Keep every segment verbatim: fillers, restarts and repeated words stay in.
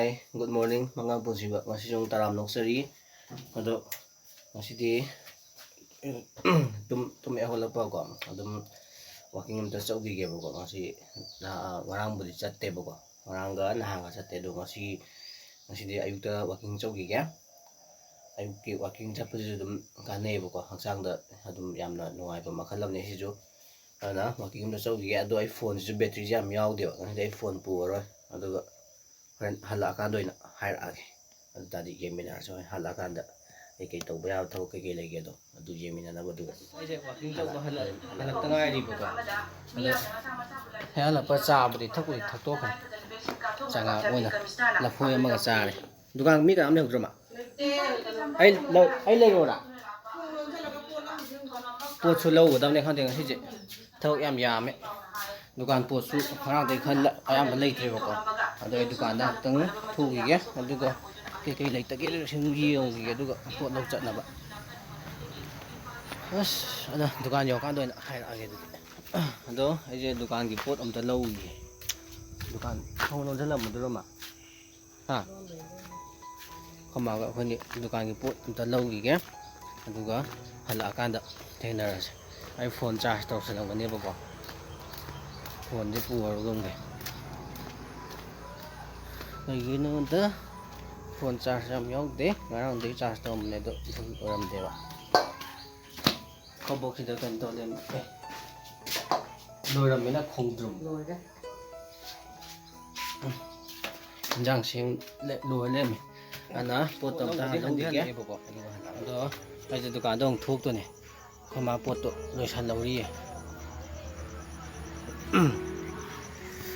Hi, good morning, ꯃꯉꯥꯡ ꯄꯨꯟꯁꯤꯕ꯫ ꯉꯁꯤ ꯄꯨꯡ ꯇꯔꯥ ꯂꯧꯆꯔꯤ꯫ ꯑꯗꯣ ꯉꯁꯤꯗꯤ ꯇꯨꯝ ꯇꯨꯝ ꯍꯦꯛ ꯍꯧꯒꯠꯂꯛꯄꯀꯣ, ꯑꯗꯨꯝ walking ꯑꯝꯇ ꯆꯠꯂꯨꯈꯤꯒꯦꯕꯀꯣ꯫ ꯉꯁꯤ ꯅꯍꯥ- ꯉꯔꯥꯡꯕꯨꯗꯤ ꯆꯠꯇꯦꯕꯀꯣ, ꯉꯔꯥꯡꯒ ꯅꯍꯥꯟꯒ ꯆꯠꯇꯦ꯫ ꯑꯗꯣ ꯉꯁꯤ ꯉꯁꯤꯗꯤ ꯑꯌꯨꯛꯇ walking ꯆꯠꯂꯨꯈꯤꯒꯦ꯫ ꯑꯌꯨꯛꯀꯤ walking ꯆꯠꯄꯁꯤꯁꯨ ꯑꯗꯨꯝ ꯀꯥꯟꯅꯩꯌꯦꯕꯀꯣ, ꯍꯛꯆꯥꯡꯗ ꯑꯗꯨꯝ ꯌꯥꯝꯅ ꯅꯨꯡꯉꯥꯏꯕ ꯃꯈꯜ ꯑꯃꯅꯤ ꯁꯤꯁꯨ꯫ ꯑꯗꯨꯅ walking ꯑꯝꯇ ꯆꯠꯂꯨꯈꯤꯒꯦ꯫ ꯑꯗꯣ ꯑꯩ ꯐꯣꯟꯁꯤꯁꯨ batteryꯁꯦ ꯌꯥꯝ ꯌꯥꯎꯗꯦꯕ, ꯉꯁꯤꯗꯤ ꯑꯩ ꯐꯣꯟ ꯄꯨꯔꯔꯣꯏ꯫ ꯑꯗꯨꯒ ꯍꯣꯔꯦꯟ ꯍꯜꯂꯛꯑꯀꯥꯟꯗ ꯑꯣꯏꯅ ꯍꯥꯏꯔꯛꯑꯒꯦ꯫ ꯑꯗꯨ ꯇꯥꯔꯗꯤ ꯌꯦꯡꯃꯤꯟꯅꯔꯁꯦ ꯍꯣꯔꯦꯟ ꯍꯜꯂꯛꯑꯀꯥꯟꯗ ꯀꯩꯀꯩ ꯇꯧꯕ ꯌꯥꯕ ꯊꯕꯛ ꯀꯩꯀꯩ ꯂꯩꯒꯦꯗꯣ ꯑꯗꯨ ꯌꯦꯡꯃꯤꯟꯅꯅꯕ꯫ ꯑꯗꯨꯒ ꯑꯩꯁꯦ walking ꯆꯠꯄ ꯍꯜꯂꯛ- ꯍꯜꯂꯛꯇ ꯉꯥꯏꯔꯤꯕꯀꯣ꯫ ꯑꯗꯣ ꯍꯦꯛ ꯍꯜꯂꯛꯄ ꯆꯥꯕꯨꯗꯤ ꯊꯛꯄꯨꯗꯤ ꯊꯛꯇꯣꯛꯈ꯭ꯔꯦ꯫ ꯆꯉꯥꯡ ꯑꯣꯏꯅ ꯂꯐꯣꯏ ꯑꯃꯒ ꯆꯥꯔꯦ꯫ ꯗꯨꯀꯥꯟ ꯃꯤ ꯀꯅꯥꯝ ꯂꯩꯍꯧꯗ꯭ꯔꯣ ꯃꯥ? ꯑꯩ ꯂꯧ- ꯑꯩ ꯂꯩꯔꯣꯔꯥ? ꯄꯣꯠꯁꯨ ꯂꯧꯒꯗꯕꯅꯦ ꯈꯪꯗꯦ ꯉꯁꯤꯁꯦ꯫ ꯊꯕꯛ ꯌꯥꯝ ꯌꯥꯝꯃꯦ꯫ ꯗꯨꯀꯥꯟ ꯄꯣꯠꯁꯨ ꯉꯔꯥꯡꯗꯩ ꯈꯔ ꯂ- ꯑꯌꯥꯝꯕ ꯂꯩꯇ꯭ꯔꯦꯕꯀꯣ꯫ ꯑꯗꯣ ꯑꯩ ꯗꯨꯀꯥꯟꯗ ꯉꯥꯛꯇꯪ ꯊꯣꯛꯎꯈꯤꯒꯦ꯫ ꯑꯗꯨꯒ ꯀꯩꯀꯩ ꯂꯩꯇꯒꯦ ꯁꯨꯝ ꯌꯦꯡꯉꯨꯈꯤꯒꯦ꯫ ꯑꯗꯨꯒ ꯄꯣꯠ ꯂꯧ ꯆꯠꯅꯕ꯫ ꯑꯁ, ꯑꯗꯣ ꯗꯨꯀꯥꯟ ꯌꯧꯔꯀꯥꯟꯗ ꯑꯣꯏꯅ ꯍꯥꯏꯔꯛꯑꯒꯦ ꯑꯗꯨꯗꯤ꯫ ꯑꯗꯣ ꯑꯩꯁꯦ ꯗꯨꯀꯥꯟꯒꯤ ꯄꯣꯠ ꯑꯝꯇ ꯂꯧꯈꯤꯒꯦ꯫ ꯗꯨꯀꯥꯟ ꯊꯣꯡ ꯂꯣꯟꯁꯤꯜꯂꯝꯃꯗꯣꯏꯔꯣ ꯃꯥ? ꯍꯥ? ꯑꯩꯈꯣꯏ ꯃꯥꯒ ꯑꯩꯈꯣꯏꯅꯤ ꯗꯨꯀꯥꯟꯒꯤ ꯄꯣꯠ ꯑꯝꯇ ꯂꯧꯈꯤꯒꯦ꯫ ꯑꯗꯨꯒ ꯍꯜꯂꯛꯑꯀꯥꯟꯗ ꯊꯦꯡꯅꯔꯁꯦ꯫ ꯑꯩ ꯐꯣꯟ ꯆꯥꯔꯖ ꯇꯧꯁꯜꯂꯝꯒꯅꯦꯕꯀꯣ꯫ ꯐꯣꯟꯁꯦ ꯄꯨꯔꯒꯨꯝꯒꯦ꯫ ꯀꯩꯒꯤꯅꯣꯗ ꯐꯣꯟ ꯆꯥꯔꯖ ꯌꯥꯝ ꯌꯥꯎꯗꯦ꯫ ꯉꯔꯥꯡꯗꯒꯤ ꯆꯥꯔꯖ ꯇꯧꯔꯝꯕꯅꯦ, ꯑꯗꯣ ꯑꯗꯨꯝ ꯑꯣꯏꯔꯝꯗꯦꯕ꯫ ꯀꯕꯣꯛꯁꯤꯗ ꯀꯩꯅꯣ ꯇꯧ ꯂꯩꯔꯝꯃꯦ꯫ ꯑꯦ, ꯂꯣꯏꯔꯝꯃꯦꯅ ꯈꯣꯡꯗ꯭ꯔꯨꯝ꯫ ꯂꯣꯏꯔꯦ꯫ ꯏꯟꯖꯥꯡ ꯁꯦꯝ ꯂꯦ- ꯂꯣꯏ ꯂꯩꯔꯝꯃꯦ꯫ ꯑꯗꯨꯅ ꯄꯣꯠꯇꯣ ꯑꯝꯇ ꯍꯥꯟꯅ ꯂꯧꯈꯤꯒꯦ꯫ ꯑꯗꯣ ꯑꯩꯁꯦ ꯗꯨꯀꯥꯟꯗ ꯑꯃꯨꯛ ꯊꯣꯛꯇꯣꯏꯅꯦ꯫ ꯑꯩꯈꯣꯏ ꯃꯥ ꯄꯣꯠꯇꯣ ꯂꯣꯏꯁꯜꯍꯧꯔꯤꯌꯦ꯫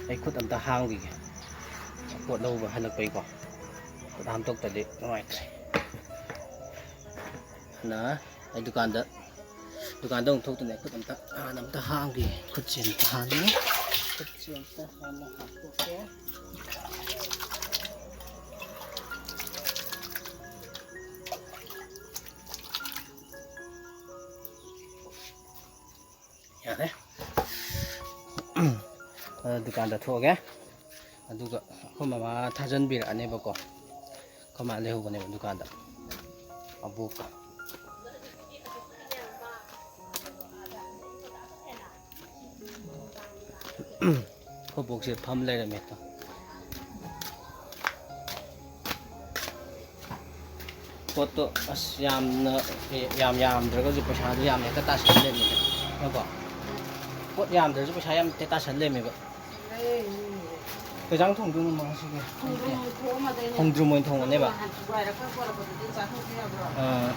ꯑꯩ ꯈꯨꯠ ꯑꯝꯇ ꯍꯥꯝꯈꯤꯒꯦ꯫ ꯄꯣꯠ ꯂꯧꯕ ꯍꯜꯂꯛꯄꯩꯀꯣ꯫ ꯈꯨꯠ ꯍꯥꯝꯗꯣꯛꯇꯗꯤ ꯅꯨꯡꯉꯥꯏꯇ꯭ꯔꯦ꯫ ꯑꯗꯨꯅ ꯑꯩ ꯗꯨꯀꯥꯟꯗ ꯗꯨꯀꯥꯟꯗ ꯑꯃꯨꯛ ꯊꯣꯛꯇꯣꯏꯅꯦ꯫ ꯈꯨꯠ ꯑꯝꯇ ꯍꯥꯟꯅ ꯑꯝꯇ ꯍꯥꯝꯈꯤꯒꯦ꯫ ꯈꯨꯠꯁꯦ ꯑꯝꯇ ꯍꯥꯟꯅ ꯈꯨꯠꯁꯦ ꯑꯝꯇ ꯍꯥꯟꯅ ꯍꯥꯝꯗꯣꯛꯀꯦ꯫ ꯌꯥꯔꯦ꯫ ꯑꯗ ꯗꯨꯀꯥꯟꯗ ꯊꯣꯛꯑꯒꯦ꯫ ꯑꯗꯨꯒ ꯑꯩꯈꯣꯏ ꯃꯃꯥ ꯊꯥꯖꯟꯕꯤꯔꯛꯑꯅꯦꯕꯀꯣ꯫ ꯑꯩꯈꯣꯏ ꯃꯥ ꯂꯩꯍꯧꯕꯅꯦꯕ ꯗꯨꯀꯥꯟꯗ꯫ ꯑꯕꯣꯛꯀ꯫ ꯑꯩꯈꯣꯏ ꯕꯣꯛꯁꯦ ꯐꯝ ꯂꯩꯔꯝꯃꯦ꯫ ꯄꯣꯠꯇꯣ ꯑꯁ ꯌꯥꯝꯅ, ꯌꯥꯝ ꯌꯥꯝꯗ꯭ꯔꯒꯁꯨ ꯄꯩꯁꯥꯗꯣ ꯌꯥꯝꯅ ꯍꯦꯛꯇ ꯇꯥꯁꯜꯂꯦꯕ꯫ ꯅꯠꯇ꯭ꯔꯣ? ꯄꯣꯠ ꯌꯥꯝꯗ꯭ꯔꯁꯨ ꯄꯩꯁꯥ ꯌꯥꯝ ꯍꯦꯛꯇ ꯇꯥꯁꯜꯂꯦꯃꯦꯕ꯫ ꯀꯩ ꯏꯟꯖꯥꯡ ꯊꯣꯡꯗꯣꯏꯅꯣ ꯃꯥ ꯉꯁꯤꯒꯤ? ꯈꯣꯡꯗ꯭ꯔꯨꯝ ꯊꯣꯡꯉꯝꯃꯗꯣꯏꯅꯦ꯫ ꯈꯣꯡꯗ꯭ꯔꯨꯝ ꯑꯣꯏꯅ ꯊꯣꯡꯉꯅꯦꯕ? ꯅꯍꯥꯟ ꯁꯨꯒꯥꯏꯔ ꯈꯔ ꯄꯣꯔꯛꯄꯗꯨꯗꯤ ꯆꯥꯊꯣꯛꯄ ꯌꯥꯕ꯭ꯔꯣ? ꯑꯥ,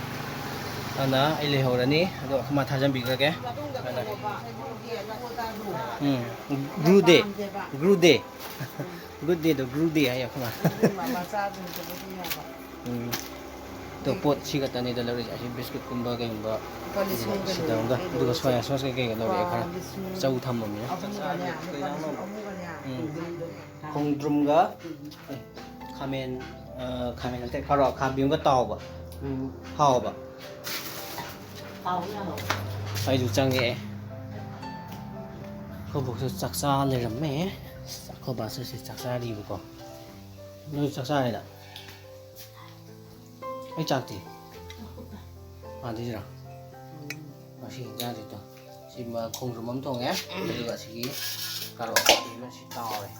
ꯑꯗꯨꯅ ꯑꯩ ꯂꯩꯍꯧꯔꯅꯤ, ꯑꯗꯣ ꯑꯩꯈꯣꯏ ꯃꯥ ꯊꯥꯖꯟꯕꯤꯈ꯭ꯔꯒꯦ꯫ ꯃꯇꯨꯡꯗ ꯑꯗꯨꯅ ꯀꯩꯅꯣꯕ, ꯍꯩꯒ꯭ꯔꯨꯗꯤ, ꯂꯐꯣꯏ ꯀꯥꯗꯨ꯫ ꯎꯝ, ꯒ꯭ꯔꯨꯗꯦ꯫ ꯄꯥꯝꯗꯦꯕ꯫ ꯒ꯭ꯔꯨꯗꯦ꯫ ꯒꯨꯗ ꯗꯦꯗꯣ ꯒ꯭ꯔꯨꯗꯦ ꯍꯥꯏꯌꯦ ꯑꯩꯈꯣꯏ ꯃꯥ꯫ ꯑꯗꯨꯒꯨꯝꯕ ꯃꯆꯥꯗꯨꯅ ꯇꯧꯕꯗꯤ ꯌꯥꯕ꯫ ꯎꯝ꯫ ꯑꯗꯣ ꯄꯣꯠ ꯁꯤ ꯈꯛꯇꯅꯤꯗ ꯂꯧꯔꯤꯁꯦ꯫ ꯑꯁꯤ ꯕꯤꯁꯀꯨꯠꯀꯨꯝꯕ ꯀꯩꯒꯨꯝꯕ ꯂꯨꯄꯥ ꯂꯤꯁꯤꯡ ꯑꯃꯒ ꯁꯤꯗ ꯑꯃꯒ, ꯂꯩꯔꯦ꯫ ꯑꯗꯨꯒ ꯁꯣꯌꯥ ꯁꯣꯁ ꯀꯩꯀꯩꯒ ꯂꯧꯔꯛꯑꯦ ꯈꯔ꯫ ꯂꯨꯄꯥ ꯂꯤꯁꯤꯡ ꯆꯧ ꯊꯝꯃꯝꯅꯤꯅ꯫ ꯑꯍꯨꯝꯒꯅꯦ, ꯂꯨꯄꯥ ꯂꯤꯁꯤꯡ ꯑꯍꯨꯝꯒꯅꯦ꯫ ꯎꯝ꯫ ꯈꯣꯡꯗ꯭ꯔꯨꯝꯒ, ꯑꯦ, ꯈꯥꯃꯦꯟ, ꯑ, ꯈꯥꯃꯦꯟ ꯅꯠꯇꯦ, ꯀꯔꯣꯠ ꯑꯈꯥꯕꯤ ꯑꯃꯒ ꯇꯥꯎꯕ꯫ ꯎꯝ꯫ ꯍꯥꯎꯕ꯫ ꯇꯥꯎ ꯌꯥꯔꯣ? ꯑꯩꯁꯨ ꯆꯪꯉꯛꯑꯦ꯫ ꯑꯩꯈꯣꯏ ꯕꯣꯛꯁꯨ ꯆꯥꯛ ꯆꯥ ꯂꯩꯔꯝꯃꯦ꯫ ꯑꯩꯈꯣꯏ ꯕꯥꯁꯨ ꯁꯤ ꯆꯥꯛ ꯆꯥꯔꯤꯕꯀꯣ꯫ ꯅꯣꯏ ꯆꯥꯛ ꯆꯥꯔꯦꯗ? ꯑꯩ ꯆꯥꯛꯇꯤ? ꯑꯥꯗꯩꯁꯤꯔꯣ? ꯉꯁꯤ ꯍꯤꯟꯖꯥꯡꯁꯤꯗ ꯁꯤ ꯃ-, ꯈꯣꯡꯗ꯭ꯔꯨꯝ ꯑꯃ ꯊꯣꯡꯉꯦ, ꯑꯗꯨꯒ ꯑꯁꯤꯒꯤ ꯀꯥꯔꯣꯠ ꯑꯈꯥꯕꯤ ꯑꯃ ꯁꯤ ꯇꯥꯎꯔꯦ꯫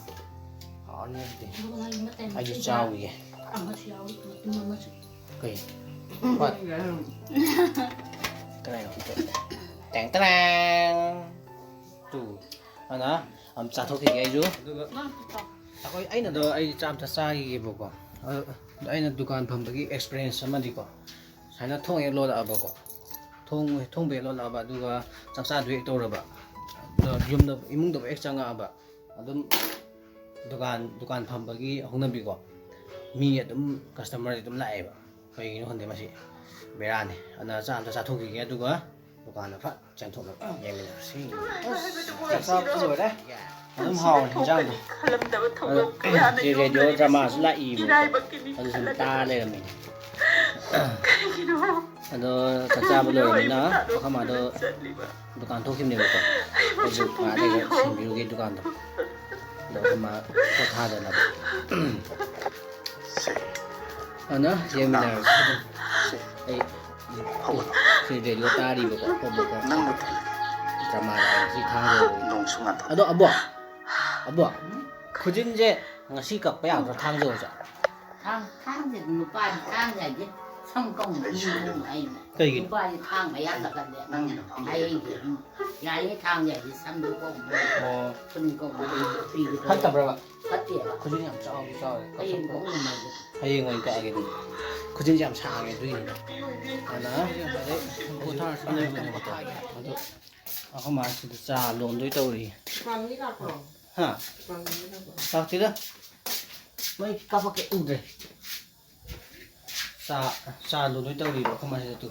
ꯍꯥꯎꯔꯅꯤ ꯑꯗꯨꯗꯤ꯫ ꯑꯗꯨꯒ ꯃꯥꯒꯤ ꯃꯇꯩ ꯑꯩꯁꯨ ꯃꯇꯩ ꯆꯥꯔꯨꯒꯦ꯫ ꯑꯃꯁꯨ ꯌꯥꯎꯔꯤ, ꯃꯇꯨꯝ ꯑꯃꯁꯨ꯫ ꯀꯩ? ꯍꯣꯏ꯫ ꯇꯔꯥꯏ ꯃꯈꯨꯠꯇ꯫ ꯇꯦꯡ ꯇꯔꯥꯡ꯫ ꯇꯨ꯫ ꯑꯗꯨꯅ ꯑꯝ ꯆꯥꯊꯣꯛꯈꯤꯒꯦ ꯑꯩꯁꯨ꯫ ꯑꯗꯨꯒ ꯅꯪ ꯆꯥꯎ꯫ ꯑꯩꯈꯣꯏ, ꯑꯩꯅ ꯑꯗꯣ ꯑꯩ ꯆꯥꯛ ꯑꯝꯇ ꯆꯥꯈꯤꯒꯦꯕꯀꯣ꯫ ꯑꯗꯣ ꯑꯩꯅ ꯗꯨꯀꯥꯟ ꯐꯝꯕꯒꯤ ꯑꯦꯛꯁꯄꯤꯔꯤꯌꯦꯟꯁ ꯑꯃꯗꯤꯀꯣ, ꯁꯨꯃꯥꯏꯅ ꯊꯣꯡ ꯍꯦꯛ ꯂꯣꯜꯂꯛꯑꯕꯀꯣ, ꯊꯣꯡ, ꯊꯣꯡꯕ ꯍꯦꯛ ꯂꯣꯜꯂꯛꯑꯕ, ꯑꯗꯨꯒ ꯆꯥꯛ ꯆꯥꯗꯣꯏ ꯍꯦꯛ ꯇꯧꯔꯕ, ꯑꯗꯣ ꯌꯨꯝꯗ, ꯏꯃꯨꯡꯗꯕꯨ ꯍꯦꯛ ꯆꯪꯉꯛꯑꯕ, ꯑꯗꯨꯝ ꯗꯨꯀꯥꯟ, ꯗꯨꯀꯥꯟ ꯐꯝꯕꯒꯤ ꯍꯧꯅꯕꯤꯀꯣ, ꯃꯤ ꯑꯗꯨꯝ, ꯀꯁꯇꯃꯔꯁꯦ ꯑꯗꯨꯝ ꯂꯥꯛꯑꯦꯕ꯫ ꯀꯩꯒꯤꯅꯣ ꯈꯪꯗꯦ ꯃꯁꯤ, ꯕꯦꯔꯥꯅꯤ꯫ ꯑꯗꯨꯅ ꯆꯥꯛ ꯑꯝꯇ ꯆꯥꯊꯣꯛꯈꯤꯒꯦ, ꯑꯗꯨꯒ ꯗꯨꯀꯥꯟꯗ ꯐꯠ ꯆꯦꯟꯊꯣꯛꯅꯕ ꯌꯦꯡꯃꯤꯟꯅꯔꯁꯤ꯫ ꯑꯁ, ꯆꯥꯛ ꯆꯥꯕꯁꯨ ꯂꯣꯏꯔꯦ꯫ ꯑꯗꯨꯝ ꯍꯥꯎꯔꯦ ꯍꯤꯟꯖꯥꯡꯗꯣ꯫ ꯑꯗꯣ ꯁꯤ ꯔꯦꯗꯤꯑꯣ ꯗ꯭ꯔꯃꯥꯁꯨ ꯂꯥꯛꯏꯕ꯫ ꯑꯗꯨ ꯁꯨꯝ ꯇꯥ ꯂꯩꯔꯝꯃꯤꯅꯦ꯫ ꯑꯗꯣ ꯆꯥꯛ ꯆꯥꯕ ꯂꯣꯏꯔꯕꯅꯤꯅ ꯑꯩꯈꯣꯏ ꯃꯥꯗꯣ ꯗꯨꯀꯥꯟ ꯊꯣꯛꯈꯤꯕꯅꯦꯕꯀꯣ꯫ ꯑꯩꯁꯨ ꯉꯥꯏꯍꯥꯛ ꯂꯩꯔꯒ ꯁꯦꯡꯕꯤꯔꯨꯒꯦ ꯗꯨꯀꯥꯟꯗꯣ꯫ ꯑꯗꯣ ꯑꯩꯈꯣꯏ ꯃꯥ ꯄꯣꯊꯥꯗꯅꯕ꯫ ꯑꯗꯨꯅ ꯌꯦꯡꯃꯤꯟꯅꯔꯁꯤ ꯑꯗꯨꯝ꯫ ꯑꯩ ꯁꯤ ꯔꯦꯗꯤꯑꯣ ꯇꯥꯔꯤꯕꯀꯣ, ꯑꯩꯈꯣꯏ ꯕꯣꯛꯀ ꯅꯪꯕꯨ ꯗ꯭ꯔꯃꯥ ꯂꯥꯛꯑꯦ ꯉꯁꯤ ꯊꯥꯡꯖ ꯑꯣꯏꯕꯒꯤ꯫ ꯅꯣꯡꯁꯨ ꯉꯥꯟꯊꯣꯛ꯫ ꯑꯗꯣ ꯑꯕꯣ, ꯑꯕꯣ, ꯈꯨꯖꯤꯟꯁꯦ ꯉꯁꯤ ꯀꯛꯄ ꯌꯥꯗ꯭ꯔꯣ ꯊꯥꯡꯖ ꯑꯣꯏꯔꯁꯨ? ꯊꯥꯡ-, ꯊꯥꯡꯖ ꯅꯨꯄꯥꯗꯤ ꯊꯥꯡꯖ ꯍꯥꯏꯗꯤ ꯁꯝ ꯀꯛꯅꯕ ꯏꯃꯨꯡ ꯍꯥꯏꯅ꯫ ꯀꯩꯒꯤꯅꯣ? ꯅꯨꯄꯥꯗꯤ ꯊꯥꯡꯕ ꯌꯥꯗꯕꯅꯦ꯫ ꯅꯪꯒꯤꯅ ꯐꯪꯕ꯫ ꯍꯌꯦꯡꯗꯤ ꯌꯥꯔꯤꯉꯩ ꯊꯥꯡꯖ ꯍꯥꯏꯗꯤ ꯁꯝꯗꯣ ꯀꯛꯅꯕ꯫ ꯑꯣ꯫ ꯊꯨꯟ ꯀꯛꯅꯕ ꯄꯤꯕꯗꯣ꯫ ꯐꯠꯇꯕ꯭ꯔꯕ? ꯐꯠꯇꯦꯕ꯫ ꯈꯨꯖꯤꯟ ꯌꯥꯝ ꯆꯥꯎꯗꯤ ꯆꯥꯎꯔꯦ꯫ ꯍꯌꯦꯡ ꯀꯛꯎꯅ ꯃꯩꯗ꯫ ꯍꯌꯦꯡ ꯑꯣꯏꯅ ꯀꯛꯑꯒꯦ ꯑꯗꯨꯗꯤ꯫ ꯈꯨꯖꯤꯟꯁꯦ ꯌꯥꯝ ꯁꯥꯡꯉꯦ ꯑꯗꯨꯒꯤꯅꯤꯗ꯫ ꯑꯗꯨꯅ ꯑꯗꯩ ꯄꯣꯊꯥꯔꯁꯤ꯫ ꯑꯗꯨ ꯑꯩꯈꯣꯏ ꯃꯥ ꯁꯤꯗ ꯆꯥ ꯂꯣꯟꯗꯣꯏ ꯇꯧꯔꯤ꯫ ꯃꯥꯃꯤ ꯂꯥꯛꯄ꯭ꯔꯣ? ꯍꯥ? ꯃꯥꯃꯤ ꯂꯥꯛꯄ꯭ꯔꯣ? ꯂꯥꯛꯇꯦꯗ꯫ ꯃꯩ ꯀꯥꯞꯄꯛꯀꯦ ꯎꯗ꯭ꯔꯦ꯫ ꯆꯥ, ꯆꯥ ꯂꯣꯟꯗꯣꯏ ꯇꯧꯔꯤꯕ ꯑꯩꯈꯣꯏ ꯃꯥꯁꯤꯗ ꯇꯨ꯫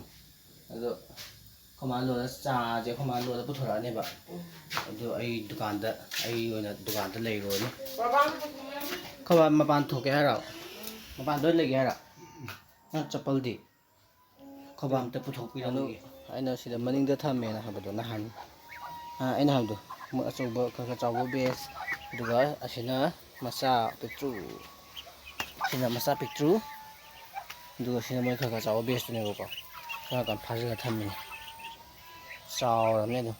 ꯑꯗꯣ ꯑꯩꯈꯣꯏ ꯃꯥ ꯂꯣꯜꯂ ꯆꯥꯁꯦ ꯑꯩꯈꯣꯏ ꯃꯥ ꯂꯣꯜꯂ ꯄꯨꯊꯣꯔꯛꯑꯅꯦꯕ꯫ ꯎꯝ꯫ ꯑꯗꯣ ꯑꯩ ꯗꯨꯀꯥꯟꯗ, ꯑꯩ ꯑꯣꯏꯅ ꯗꯨꯀꯥꯟꯗ ꯂꯩꯔꯨꯔꯅꯤ꯫ ꯕꯕꯥꯅ ꯄꯨꯊꯣꯛꯑꯦ꯫ ꯑꯩꯈꯣꯏ ꯕꯥ ꯃꯄꯥꯟ ꯊꯣꯛꯀꯦ ꯍꯥꯏꯔꯣ? ꯃꯄꯥꯟꯗ ꯑꯣꯏꯅ ꯂꯩꯒꯦ ꯍꯥꯏꯔꯣ? ꯅꯪ ꯆꯄꯜꯗꯤ? ꯑꯩꯈꯣꯏ ꯕꯥ ꯑꯝꯇ ꯄꯨꯊꯣꯛꯄꯤꯔꯝꯒꯦ꯫ ꯑꯩꯅ ꯁꯤꯗ ꯃꯅꯤꯡꯗ ꯊꯝꯃꯦꯅ ꯍꯥꯏꯕꯗꯣ ꯅꯍꯥꯟ꯫ ꯑ, ꯑꯩꯅ ꯍꯥꯏꯕꯗꯣ, ꯃꯣꯏ ꯑꯆꯧꯕ, ꯈꯔ ꯈꯔ ꯆꯥꯎꯕ batch, ꯑꯗꯨꯒ ꯑꯁꯤꯅ ꯃꯆꯥ ꯄꯤꯛꯇ꯭ꯔꯨ, ꯁꯤꯅ ꯃꯆꯥ ꯄꯤꯛꯇ꯭ꯔꯨ, ꯑꯗꯨꯒ ꯁꯤꯅ ꯃꯣꯏ ꯈꯔ ꯈꯔ ꯆꯥꯎꯕ batchꯇꯨꯅꯦꯕꯀꯣ꯫ ꯈꯔ ꯀꯟ ꯐꯥꯖꯤꯜꯂ ꯊꯝꯃꯤꯅꯦ꯫ ꯆꯥꯎꯔꯕꯅꯦ ꯑꯗꯨꯝ꯫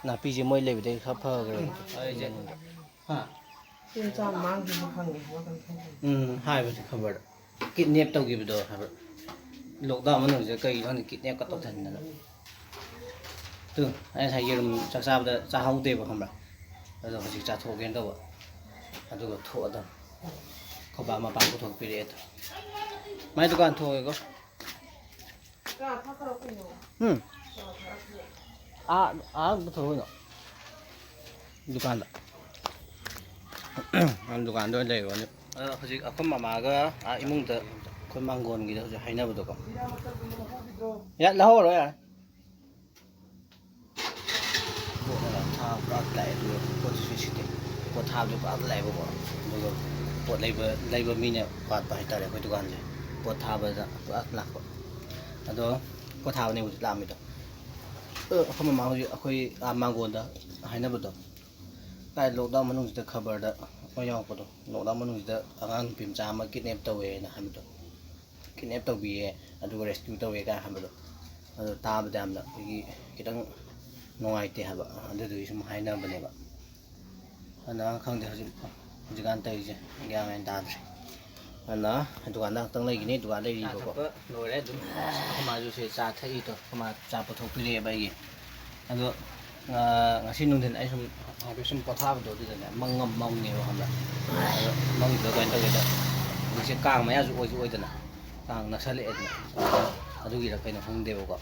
ꯅꯥꯄꯤꯁꯦ ꯃꯣꯏ ꯂꯩꯕꯗꯒꯤ ꯈꯔ ꯐꯈ꯭ꯔꯦ꯫ ꯍꯥ? ꯆꯦ ꯆꯥꯝ ꯃꯥꯡꯈꯤꯕ ꯈꯪꯉꯦ, ꯋꯥꯈꯜ ꯈꯪꯉꯦ꯫ ꯎꯝ, ꯍꯥꯏꯕꯅꯦ ꯈꯕꯔꯗ꯫ Kidnap ꯇꯧꯈꯤꯕꯗꯣ ꯍꯥꯏꯕ꯫ Lockdown ꯃꯅꯨꯡꯁꯤꯗ ꯀꯩꯒꯤꯅꯣ ꯈꯪꯗꯦ, kidnapꯀ ꯇꯧꯊꯗꯅ꯫ ꯇꯨ, ꯑꯩ ꯉꯁꯥꯏ ꯌꯦꯔꯨꯝ ꯆꯥꯛ ꯆꯥꯕꯗ ꯆꯥꯍꯧꯗꯦꯕ, ꯈꯪꯕ꯭ꯔꯥ? ꯑꯗꯣ ꯍꯧꯖꯤꯛ ꯆꯥꯊꯣꯛꯀꯦꯅ ꯇꯧꯕ꯫ ꯑꯗꯨꯒ ꯊꯣꯛꯑꯗꯝ꯫ ꯑꯩꯈꯣꯏ ꯕꯥ ꯃꯄꯥꯟ ꯄꯨꯊꯣꯛꯄꯤꯔꯛꯑꯦ ꯑꯗꯣ꯫ ꯃꯥꯏ ꯗꯨꯀꯥꯟ ꯊꯣꯛꯑꯒꯦꯀꯣ꯫ ꯆꯥ ꯊꯛꯈ꯭ꯔꯣ ꯀꯩꯅꯣ꯫ ꯎꯝ꯫ ꯆꯥ ꯊꯛꯈ꯭ꯔꯣ꯫ ꯑꯥ, ꯑꯥ ꯄꯨꯊꯣꯛꯑꯣ ꯀꯩꯅꯣ꯫ ꯗꯨꯀꯥꯟꯗ꯫ ꯗꯨꯀꯥꯟꯗ ꯑꯣꯏꯅ ꯂꯩꯔꯨꯔꯅꯤ꯫ ꯑꯗꯣ ꯍꯧꯖꯤꯛ ꯑꯩꯈꯣꯏ ꯃꯃꯥꯒ ꯑꯥ ꯏꯃꯨꯡꯗ ꯑꯩꯈꯣꯏ ꯃꯥꯡꯒꯣꯟꯒꯤꯗ ꯍꯧꯖꯤꯛ ꯍꯥꯏꯅꯕꯗꯣꯀꯣ꯫ ꯌꯥ, ꯂꯧꯍꯧꯔꯣ ꯌꯥꯔꯦ꯫ ꯄꯣꯠ ꯊꯥꯕ ꯄꯨꯔꯥ ꯂꯥꯛꯑꯦ, ꯑꯗꯨꯒ ꯄꯣꯠꯁꯤꯁꯨ ꯁꯤꯠꯇꯦ꯫ ꯄꯣꯠ ꯊꯥꯕꯗꯤ ꯄꯨꯔꯥ ꯂꯥꯛꯑꯦꯕꯀꯣ꯫ ꯑꯗꯨꯒ ꯄꯣꯠ ꯂꯩꯕ, ꯂꯩꯕ ꯃꯤꯅ ꯋꯥꯠꯄ ꯍꯥꯏꯇꯥꯔꯦ ꯑꯩꯈꯣꯏ ꯗꯨꯀꯥꯟꯁꯦ꯫ ꯄꯣꯠ ꯊꯥꯕꯗ ꯄꯨꯔꯥ ꯂꯥꯛꯄ꯫ ꯑꯗꯣ ꯄꯣꯠ ꯊꯥꯕꯅꯦ ꯍꯧꯖꯤꯛ ꯂꯥꯛꯑꯝꯃꯤꯗꯣ꯫ ꯑ, ꯑꯩꯈꯣꯏ ꯃꯃꯥ ꯍꯧꯖꯤꯛ ꯑꯩꯈꯣꯏ, ꯑꯥ, ꯃꯥꯡꯒꯣꯟꯗ ꯍꯥꯏꯅꯕꯗꯣ꯫ ꯂꯣꯛꯗꯥꯎꯟ ꯃꯅꯨꯡꯁꯤꯗ ꯈꯕꯔꯗ ꯑꯃ ꯌꯥꯎꯔꯛꯄꯗꯣ, ꯂꯣꯛꯗꯥꯎꯟ ꯃꯅꯨꯡꯁꯤꯗ ꯑꯉꯥꯡ ꯅꯨꯄꯤ ꯃꯆꯥ ꯑꯃ ꯀꯤꯗꯅꯦꯞ ꯇꯧꯋꯦꯅ ꯍꯥꯏꯕꯗꯣ, ꯀꯤꯗꯅꯦꯞ ꯇꯧꯕꯤꯌꯦ ꯑꯗꯨꯒ ꯔꯦꯁꯀ꯭ꯌꯨ ꯇꯧꯋꯦ ꯀꯥꯏꯅ ꯍꯥꯏꯕꯗꯣ, ꯑꯗꯣ ꯇꯥꯕꯗ ꯌꯥꯝꯅ ꯑꯩꯈꯣꯏꯒꯤ ꯈꯤꯇꯪ ꯅꯨꯡꯉꯥꯏꯇꯦ ꯍꯥꯏꯕ, ꯑꯗꯨꯗꯨꯒꯤ ꯁꯨꯝ ꯍꯥꯏꯅꯕꯅꯦꯕ꯫ ꯑꯗꯨꯅ ꯈꯪꯗꯦ, ꯍꯧꯖꯤꯛ ꯍꯧꯖꯤꯛꯀꯥꯟ ꯇꯧꯔꯤꯁꯦ ꯒ꯭ꯌꯥꯟ ꯃꯦꯟ ꯇꯥꯗ꯭ꯔꯦ꯫ ꯑꯗꯨꯅ ꯗꯨꯀꯥꯟꯗ ꯉꯥꯛꯇꯪ ꯂꯩꯈꯤꯅꯤ, ꯗꯨꯀꯥꯟ ꯂꯩꯔꯤꯕꯀꯣ꯫ ꯂꯣꯏꯔꯦ ꯑꯗꯨꯝ꯫ ꯑꯩꯈꯣꯏ ꯃꯥꯁꯨ ꯁꯤ ꯆꯥ ꯊꯛꯏꯗꯣ, ꯑꯩꯈꯣꯏ ꯃꯥ ꯆꯥ ꯄꯨꯊꯣꯛꯄꯤꯔꯛꯑꯦꯕ ꯑꯩꯒꯤ꯫ ꯑꯗꯣ ꯉꯁꯤ ꯅꯨꯡꯊꯤꯜ ꯑꯩ ꯁꯨꯝ ꯍꯥꯏꯐꯦꯠ ꯁꯨꯝ ꯄꯣꯊꯥꯕꯗꯣ ꯑꯗꯨꯗꯅꯦ ꯃꯪ ꯑꯃ ꯃꯪꯉꯦꯕ, ꯈꯪꯕ꯭ꯔꯥ? ꯑꯗꯣ ꯃꯪꯗꯨꯗ ꯀꯃꯥꯏꯅ ꯇꯧꯒꯦꯗ, ꯍꯧꯖꯤꯛꯁꯦ ꯀꯥꯡ ꯃꯌꯥꯁꯨ ꯑꯣꯏꯁꯨ ꯑꯣꯏꯗꯅ, ꯀꯥꯡ ꯅꯛꯁꯜꯂꯛꯑꯦꯗꯅ, ꯑꯗꯨꯒꯤꯔ ꯀꯩꯅꯣ ꯈꯪꯗꯦꯕꯀꯣ꯫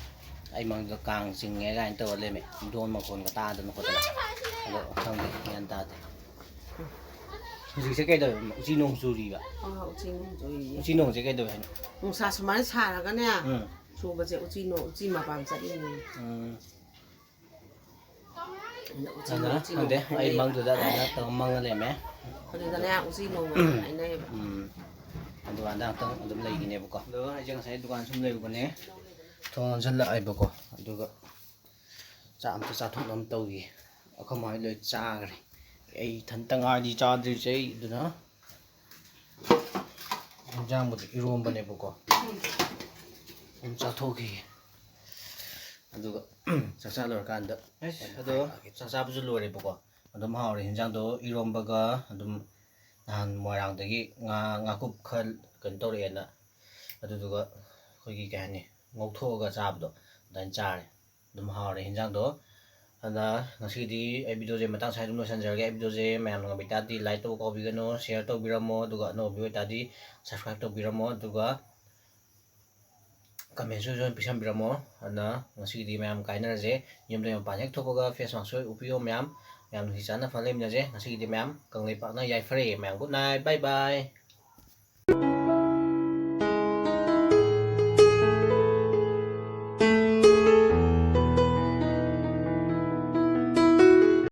ꯑꯩ ꯃꯪꯗꯨꯗ ꯀꯥꯡ ꯆꯤꯡꯉꯦ ꯀꯥꯏꯅ ꯇꯧꯔ ꯂꯩꯔꯝꯃꯦ, ꯗꯣꯟ ꯃꯈꯣꯟꯒ ꯇꯥꯗꯅ ꯈꯣꯠꯇꯅ꯫ ꯑꯗꯣ ꯈꯪꯗꯦ, ꯒ꯭ꯌꯥꯟ ꯇꯥꯗꯦ꯫ ꯍꯧꯖꯤꯛꯁꯦ ꯀꯩꯗꯧꯋꯦ? ꯎꯆꯤ ꯅꯣꯡ ꯆꯨꯔꯤꯕ? ꯑꯥ, ꯎꯆꯤ ꯅꯣꯡ ꯆꯨꯔꯤꯌꯦ꯫ ꯎꯆꯤ ꯅꯣꯡꯁꯦ ꯀꯩꯗꯧꯋꯦ ꯍꯥꯏꯅꯣ? ꯅꯨꯡꯁꯥ ꯁꯨꯃꯥꯏꯅ ꯁꯥꯔꯒꯅꯦ, ꯎꯝ꯫ ꯆꯨꯕꯁꯦ ꯎꯆꯤ ꯅꯣꯡ, ꯎꯆꯤ ꯃꯄꯥꯟ ꯆꯠꯂꯤꯅꯦ꯫ ꯎꯝ꯫ ꯑꯗ ꯎꯆꯤ ꯅꯣꯡ, ꯑꯗꯨꯅ ꯎꯆꯤ ꯅꯣꯡ ꯈꯪꯗꯦ, ꯑꯩ ꯍꯥꯏꯅꯩꯌꯦꯕ꯫ ꯃꯪꯗꯨꯗ ꯑꯗꯨꯃꯥꯏꯅ ꯇꯧꯔ ꯃꯪꯉ ꯂꯩꯔꯝꯃꯦ꯫ ꯑꯗꯨꯗꯅꯦ ꯎꯆꯤ ꯅꯣꯡ ꯍꯥꯏꯅꯩꯌꯦꯕ꯫ ꯎꯝ꯫ ꯑꯗꯨꯀꯥꯟꯗ ꯉꯥꯛꯇꯪ ꯑꯗꯨꯝ ꯂꯩꯈꯤꯅꯦꯕꯀꯣ꯫ ꯑꯗꯣ ꯑꯩꯁꯦ ꯉꯁꯥꯏ ꯗꯨꯀꯥꯟ ꯁꯨꯝ ꯂꯩꯔꯨꯕꯅꯦ꯫ ꯊꯣꯡ ꯂꯣꯟꯁꯤꯜꯂꯛꯑꯦꯕꯀꯣ꯫ ꯑꯗꯨꯒ ꯆꯥꯛ ꯑꯝꯇ ꯆꯥꯊꯣꯛꯅꯕ ꯇꯧꯈꯤ꯫ ꯑꯩꯈꯣꯏ ꯃꯥꯍꯣꯏ ꯂꯣꯏ ꯆꯥꯈ꯭ꯔꯦ꯫ ꯑꯩ ꯏꯊꯟꯇ ꯉꯥꯏꯔꯤ ꯆꯥꯗ꯭ꯔꯤꯁꯦ ꯑꯩ꯫ ꯑꯗꯨꯅ ꯏꯟꯖꯥꯡꯕꯨꯗꯤ ꯏꯔꯣꯝꯕꯅꯦꯕꯀꯣ꯫ ꯑꯗꯨꯝ ꯆꯥꯊꯣꯛꯈꯤꯒꯦ꯫ ꯑꯗꯨꯒ ꯆꯥꯛ ꯆꯥ ꯂꯣꯏꯔꯀꯥꯟꯗ ꯑꯗꯣ ꯆꯥꯛ ꯆꯥꯕꯁꯨ ꯂꯣꯏꯔꯦꯕꯀꯣ꯫ ꯑꯗꯨꯝ ꯍꯥꯎꯔꯦ ꯍꯤꯟꯖꯥꯡꯗꯣ, ꯏꯔꯣꯝꯕꯒ ꯑꯗꯨꯝ ꯅꯍꯥꯟ ꯃꯣꯏꯔꯥꯡꯗꯒꯤ ꯉꯥ, ꯉꯥꯀꯨꯞ ꯈꯔ ꯀꯩꯅꯣ ꯇꯧꯔꯛꯑꯦꯅ, ꯑꯗꯨꯗꯨꯒ ꯑꯩꯈꯣꯏꯒꯤ ꯀꯩ ꯍꯥꯏꯅꯤ, ꯉꯧꯊꯣꯛꯑꯒ ꯆꯥꯕꯗꯣ ꯑꯗꯨꯃꯥꯏꯅ ꯆꯥꯔꯦ꯫ ꯑꯗꯨꯝ ꯍꯥꯎꯔꯦ ꯍꯤꯟꯖꯥꯡꯗꯣ꯫ ꯑꯗꯨꯅ ꯉꯁꯤꯒꯤꯗꯤ ꯑꯩ ꯚꯤꯗꯤꯑꯣꯁꯦ ꯃꯇꯥꯡ ꯁ꯭ꯋꯥꯏꯗ ꯑꯗꯨꯝ ꯂꯣꯏꯁꯤꯟꯖꯔꯒꯦ꯫ ꯑꯩ ꯚꯤꯗꯤꯑꯣꯁꯦ ꯃꯌꯥꯝꯅ ꯉꯝꯕꯤ ꯇꯥꯔꯗꯤ ꯂꯥꯏꯛ ꯇꯧꯕ ꯀꯥꯎꯕꯤꯒꯅꯨ, ꯁꯤꯌꯔ ꯇꯧꯕꯤꯔꯝꯃꯣ, ꯑꯗꯨꯒ ꯑꯅꯧꯕ ꯚꯤꯗꯤꯑꯣ ꯑꯣꯏꯇꯥꯔꯗꯤ ꯁꯕꯁꯀ꯭ꯔꯥꯏꯕ ꯇꯧꯕꯤꯔꯝꯃꯣ, ꯑꯗꯨꯒ ꯀꯃꯦꯟꯁꯨ ꯑꯗꯨꯝ ꯄꯤꯁꯟꯕꯤꯔꯝꯃꯣ꯫ ꯑꯗꯨꯅ ꯉꯁꯤꯒꯤꯗꯤ ꯃꯌꯥꯝ ꯀꯥꯏꯅꯔꯁꯦ꯫ ꯌꯨꯝꯗꯩ ꯃꯄꯥꯟ ꯍꯦꯛ ꯊꯣꯛꯄꯒ ꯐꯦꯁ ꯃꯥꯛꯁ ꯁꯣꯏ ꯎꯞꯄꯤꯌꯣ ꯃꯌꯥꯝ꯫ ꯃꯌꯥꯝ ꯅꯨꯡꯁꯤ ꯆꯥꯟꯅ ꯐꯅ ꯂꯩꯃꯤꯟꯅꯁꯦ꯫ ꯉꯁꯤꯒꯤꯗꯤ ꯃꯌꯥꯝ ꯀꯪꯂꯩꯄꯥꯛꯅ ꯌꯥꯏꯐꯔꯦ꯫ ꯃꯌꯥꯝ good night, bye bye꯫